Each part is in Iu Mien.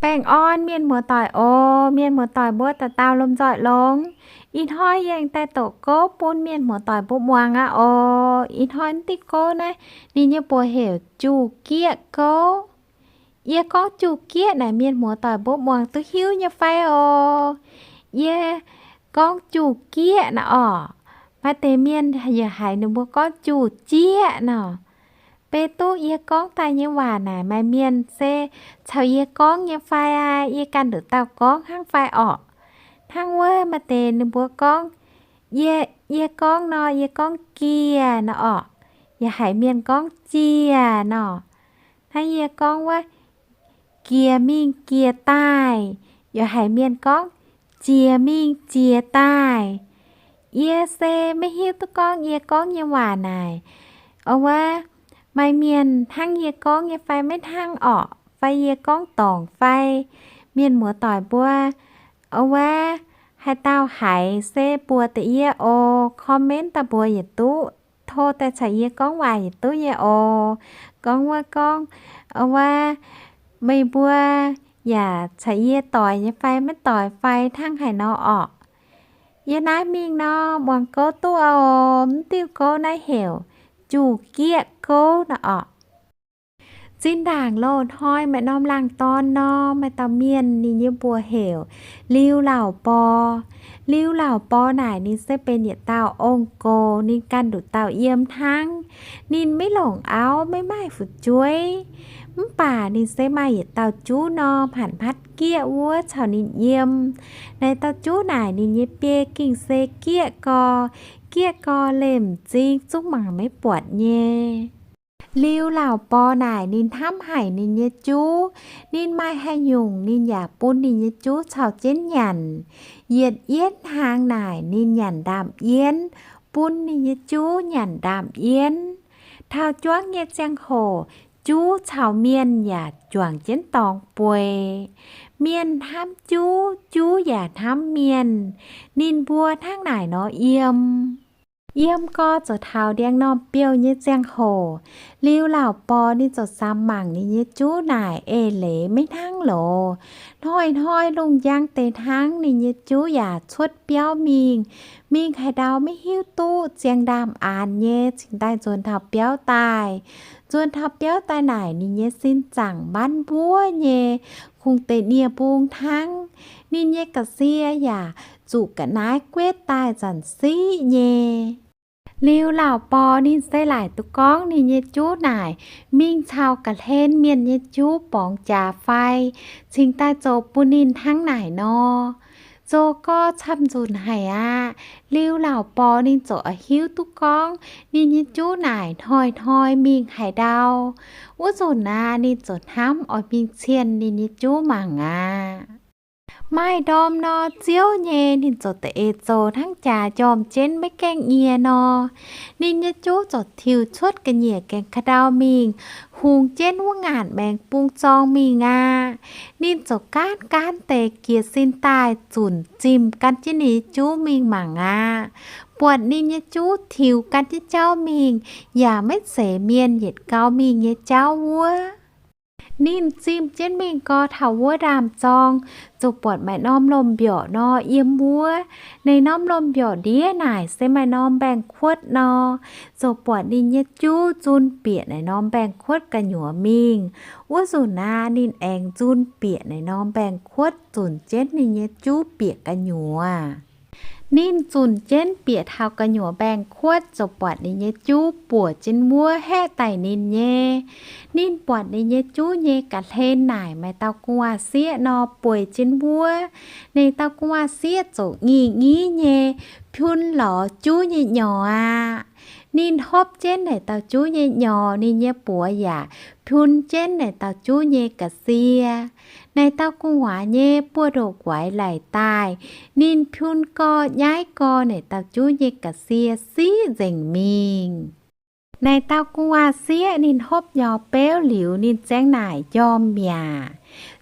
Baengh orn mienh muoz-doic oc. Mienh muoz-doic mbuo dauh dauh lomh nzoih longx. Ih hnoi yie aengx daaih doqc gouv bun mienh muoz-doic mbuo muangx aqv oc. Ih hnoi diuh gouv naaiv ninh nyei mbuox heuc Juv-Gieqv Gouv. Yie gorngv juv-gieqv naaic mienh muoz-doic mbuo muangx duqv hiuv nyei fai oc? Yie gorngv juv-gieqv naaic orqc, maaih deix mienh yaac haiz ninh mbuo gorngv juv-jieqv nor. Beiv duqv yie gorngv daaih nyei waac naaic maaih mienh se caux yie gorngv nyei fai aqv? Yie ganh nduqc dauh gorngv hnangv fai orqc? Hnangv wuov maaih deix ninh mbuo gorngv, yie, yie gorngv nor, yie gorngv gieh nor orqc, yaac haiz mienh gorngv jieh nor. Hnangv yie gorngv wuov, jiex mingh jiex daaih, yaac haiz mienh gorngv jiex mingh jiex daaih. Yie se maiv hiuv duqv gorngv yie gorngv nyei waac naaic, o wuov, maaih mienh hnangv yie gorngv nyei fai maiv hnangv orqc, fai yie gorngv dorngc fai. Mienh muoz-doic mbuo, o wuov, haaix dauh haiz se mbuox deix yie oc. Comment daaih mbuox yietc duqv, tov daaih caux yie gorngv waac yietc duqv nyei oc. Gorngv wuov gorngv, o wuov, meih mbuo yaac caux yie doix nyei fai maiv doix fai hnangv haaix nor orqc? Yie naaiv mingh nor muangx gouv duqv oc. Mv diuh gouv naaiv heuc Juv-Gieqv Gouv nor orqc. Zinh ndaangc loz-hnoi maaih norm laangz dorn nor, maaih dauh mienh ninh nyei mbuox heuc Liuz Lauc Borx. Liuz Lauc Borx naaic ninh se benx yietc dauh ong-gox, ninh ganh nduqc dauh yiem hnangv. Ninh maiv longc auv, maiv maaih fu'jueiv. Mv baac ninh se maaih yietc dauh juv norm hanc hmatv gieqv wuov caux ninh yiem. Naaic dauh juv naaic ninh nyei biei gengh se gieqv gorx, gieqv gorx lemh m'zing zungv mangc maiv buatc nyei. Liuz Lauc Borx naaic ninh hnamv haic ninh nyei juv. Ninh maaih haaix nyungc ninh yaac bun ninh nyei juv caux jienv nyanc. Yietc yienv hnaangx naaic ninh nyanc ndaamv-yienv, bun ninh nyei juv nyanc ndaamv-yienv. Taux juangv nyei ziangh hoc, juv caux mienh yaac juangc jienv dorngx bueix. Mienh hnamv juv, juv yaac hnamv mienh. Ninh mbuo hnangv naaic nor yiem. Yiem gorx ziouc taux ndiangx-normh biouh nyei ziangh hoc, Liuz Lauc Borx ninh ziouc samx mangc ninh nyei juv naaic, eix leiz maiv hnangv loz. Hnoi-hnoi lungh njang deix hnangv, ninh nyei juv yaac cuotv biauv mingh. Mingh haaix ndau maiv hiuv duqv, ziangh ndaamv-aanx nyei cingx daaih nzuonx taux biauv daaih. Nzuonx taux biauv daaih naaic ninh nyei sin zaangc mbanv mbuov nyei, kungx deix nie-mbung hnangv. Ninh nyei ga'sie yaac zuqc ga'naaiv guetv daaih zanc siqv nyei. Liuz Lauc Borx ninh se laaic duqv gorngv ninh nyei juv naaic mingh caux ga'hlen mienh nyei juv borngz jaax fai, cingx daaih zoux bun ninh hnangv naaic nor. Zoux gorx camv nzunc haic aqv. Liuz Lauc Borx ninh ziouc oix hiuv duqv gorngv ninh nyei juv naaic hnoi-hnoi mingh haaix ndau. Wuov nzunc aqv, ninh ziouc hnamv oix mingh cienh ninh nyei juv mangc aqv. Maaih ndorm nor, ziouv nyei ninh ziouc da'eix zoux hnangv jaax njormh jienv maiv gaengh nyie nor. Ninh nyei juv ziouc tiux cuotv ga'nyiec gaengh ka'ndau mingh, hungx jienv wuov ngaanc maengx bung zorng mingh aqv. Ninh ziouc gaanv gaanv deix jiex sin daaih zunc zimh gan jienv ninh nyei juv mingh mangc aqv. Buatc ninh nyei juv tiux gan jienv jauv mingh, yaac maiv zeiz mienh yietc gau mingh nyei jauv wuov. Ninh zimh jienv mingh gorx taux wuov ndaamv-zorng, ziouc buatc maaih norm lomh mbiorqc nor yiem wuov. Naaiv norm lomh mbiorqc ndiev naaic se maaih norm mbaengx-kuotv nor. Ziouc buatc ninh nyei juv nzun bieqc naaiv norm mbaengx-kuotv gu'nyuoz mingh. Wuov nzunc aqv, ninh aengx nzun bieqc naaiv norm mbaengx-kuotv zunc jienv ninh nyei juv bieqc gu'nyuoz. Ninh zunc jienv bieqc taux gu'nyuoz mbaengx-kuotv ziouc buatc ninh nyei juv buoc jienv wuov haeqv daic ninh nyei. Ninh buatc ninh nyei juv nyei ga'hlen naaic maaih dauh gu'nguaaz-sieqv nor bueix jienv wuov. Naaiv dauh gu'nguaaz-sieqv ziouc ngingh ngiv nyei piun lorz juv nyei nyorx aqv. Ninh hopv jienv naaiv dauh juv nyei nyorx, ninh nyei buoz yaac piun jienv naaiv dauh juv nyei ga'sie. Naaiv dauh gu'nguaaz nyei buoz-ndoqv guaix laic daaih, ninh piun gorx nyaiv gorx naaiv dauh juv nyei ga'sie siqv nzengc mingh. Naaiv dauh gu'nguaaz-sieqv ninh hopv nyorx beuv liuz, ninh ziang naaic njormh mi'aqv.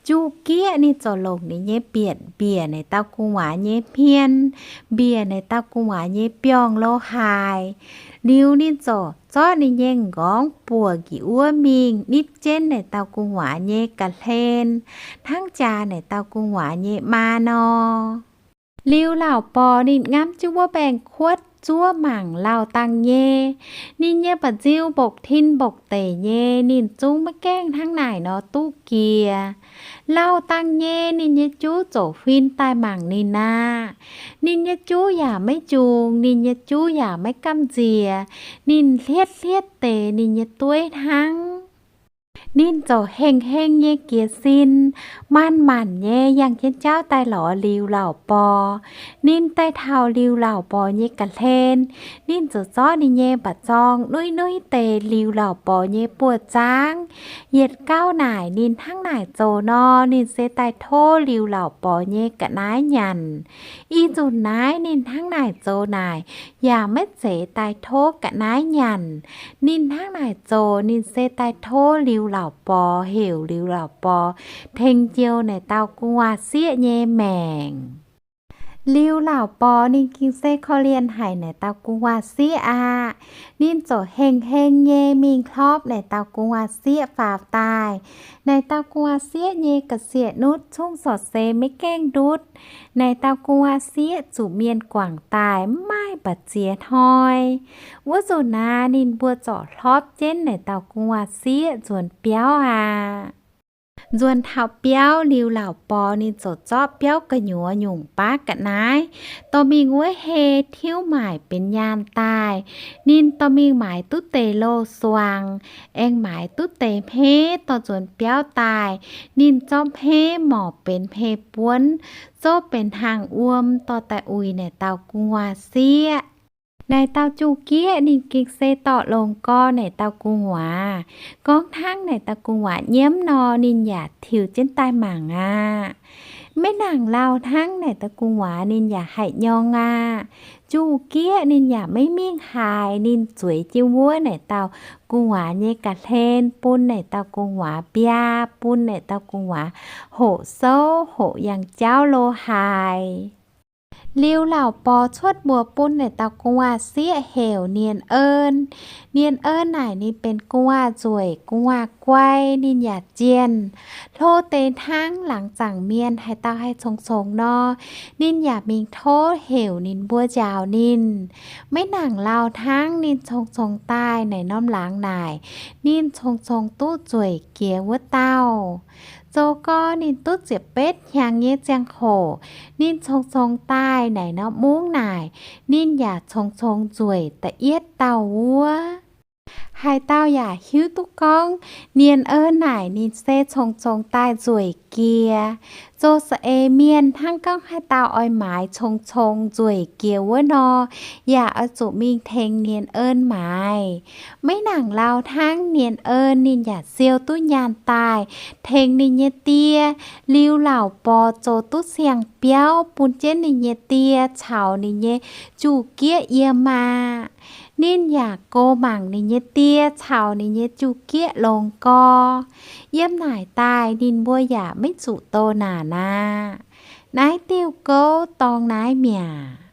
Juv-gieqv ninh ziouc longc ninh nyei mbietc mbiec naaic dauh gu'nguaaz nyei hmien, mbiec naaic dauh gu'nguaaz nyei biorngh lo haaix. Liuz ninh ziouc zorqv ninh nyei m'nqorngv buoc njiec wuov mingh nipv jienv naaic dauh gu'nguaaz nyei ga'hlen, hnangv jaax naaic dauh gu'nguaaz nyei maa nor. Liuz Lauc-Borc ninh ngamv jienv wuov baengh kuotv zuov mangc lauh dangh nyei. Ninh nyei mba'nziu mbopv tin mbopv deic nyei, ninh zungv maiv gaengh hnangv naaic nor duqv jiex. Lauh dangh nyei ninh nyei juv ziouc huin daaih mangc ninh aqv. Ninh nyei juv yaac maiv njungx, ninh nyei juv yaac maiv gamh nziex. Ninh hlietv hlietv deix ninh nyei dueiv hnangv. Ninh ziouc hengh heng nyei jiez sin, manc-manc nyei yangh jienv jauv daaih lorz Liuz Lauc-Borc. Ninh daaih taux Liuz Lauc-Borc nyei ga'hlen, ninh ziouc zorqv ninh nyei mba'zorng nuiv nuiv deix Liuz Lauc-Borc nyei buoz-zaangv. Yietc gauh naaic ninh hnangv naaic zoux nor, ninh se daaih tov Liuz Lauc-Borc nyei ga'naaiv nyanc. Ih nzunc naaiv ninh hnangv naaic zoux naaic, yaac maiv zeiz daaih tov ga'naaiv nyanc. Ninh hnangv naaic zoux ninh se daaih tov Liuz Lauc-Borc, heuc Liuz Lauc-Borc tengx njoux naaic dauh gu'nguaaz-sieqv nyei maengc. Liuz Lauc-Borc ninh gengh se korv-lienh haic naaic dauh gu'nguaaz-sieqv aqv. Ninh ziouc hengh heng nyei mingh hlorpv naaic dauh gu'nguaaz-sieqv faaux daaih. Naaic dauh gu'nguaaz-sieqv nyei ga'sie nutv cungv corc se maiv gaengh ndutv. Naaic dauh gu'nguaaz-sieqv zuqc mienh guangc daaih mv maaih mbu'ziex hnoi. Wuov nzunc naaiv ninh mbuo ziouc hlorpv jienv naaic dauh gu'nguaaz-sieqv nzuonx biauv aqv. Nzuonx taux biauv, Liuz Lauc-Borc ninh ziouc zorqv biauv gu'nyuoz nyungc baav ga'naaiv dorh mingh wuov hei tiuv maaic benx nyaanh daaih. Ninh dorh mingh maaiz duqv deix loz-suangx, aengx maaiz duqv deix hmeiv dorh nzuonx biauv daaih. Ninh zorqv hmeiv morc benx hmeiv-buonv, zouv benx hnaangx-wuom dorh daaih uix naaic dauh gu'nguaaz-sieqv. Naaic dauh juv-gieqv ninh gengh se dorh longx gorx naaic dauh gu'nguaaz. Gorngv hnangv naaic dauh gu'nguaaz nyiemv nor, ninh yaac tiux jienv daaih mangc aqv. Maiv nangc lauh hnangv naaic dauh gu'nguaaz ninh yaac haih nyorng aqv. Juv-gieqv ninh yaac maiv mingh haaix, ninh zueiz jienv wuov naaic dauh gu'nguaaz nyei ga'hlen, bun naaic dauh gu'nguaaz mbiaa, bun naaic dauh gu'nguaaz hoqc souv hoqc yangh jauv lo haaix. Liuz Lauc-Borc cuotv mbuox bun naaic dauh gu'nguaaz-sieqv heuc Nienh En. Nienh En naaic ninh benx gu'nguaaz-nzueic gu'nguaaz-guai, ninh yaac jienh. Hlo deix hnangv laangz zaangc mienh haaix dauh haih congx-congx nor, ninh yaac mingh tov heuc ninh mbuo njaaux ninh. Maiv nangc lauh hnangv ninh congx-congx daaih naaic norm laangz naaic, ninh congx-congx duqv nzueic jiex wuov dauh. Zoux gorx ninh duqv ziepc betv hnyangx nyei ziangh hoc, ninh congx-congx daaih naaic norm mungv naaic, ninh yaac congx-congx nzueic da'yietv dauh wuov. Haaix dauh yaac hiuv duqv gorngv Nienh En naaic ninh se congx-congx daaih nzueic jiex. Zoux za'eix mienh hnangv gorngv haaix dauh oix maaiz congx-congx nzueic jiex wuov nor, yaac oix zuqc mingh tengx Nienh En maaiz. Maiv nangc lauh hnangv Nienh En ninh yaac siou duqv nyaanh daaih tengx ninh nyei die. Liuz Lauc-Borc zoux duqv siang-biauv bun jienv ninh nyei die caux ninh nyei juv-gieqv yiem aqv. Ninh yaac go mangc ninh nyei die caux ninh nyei juv-gieqv longx gorx. Yiem naaic daaih ninh mbuo yaac maiv zuqc doh naanc aqv. Naaiv diuh gouv dorng naaiv mi'aqv.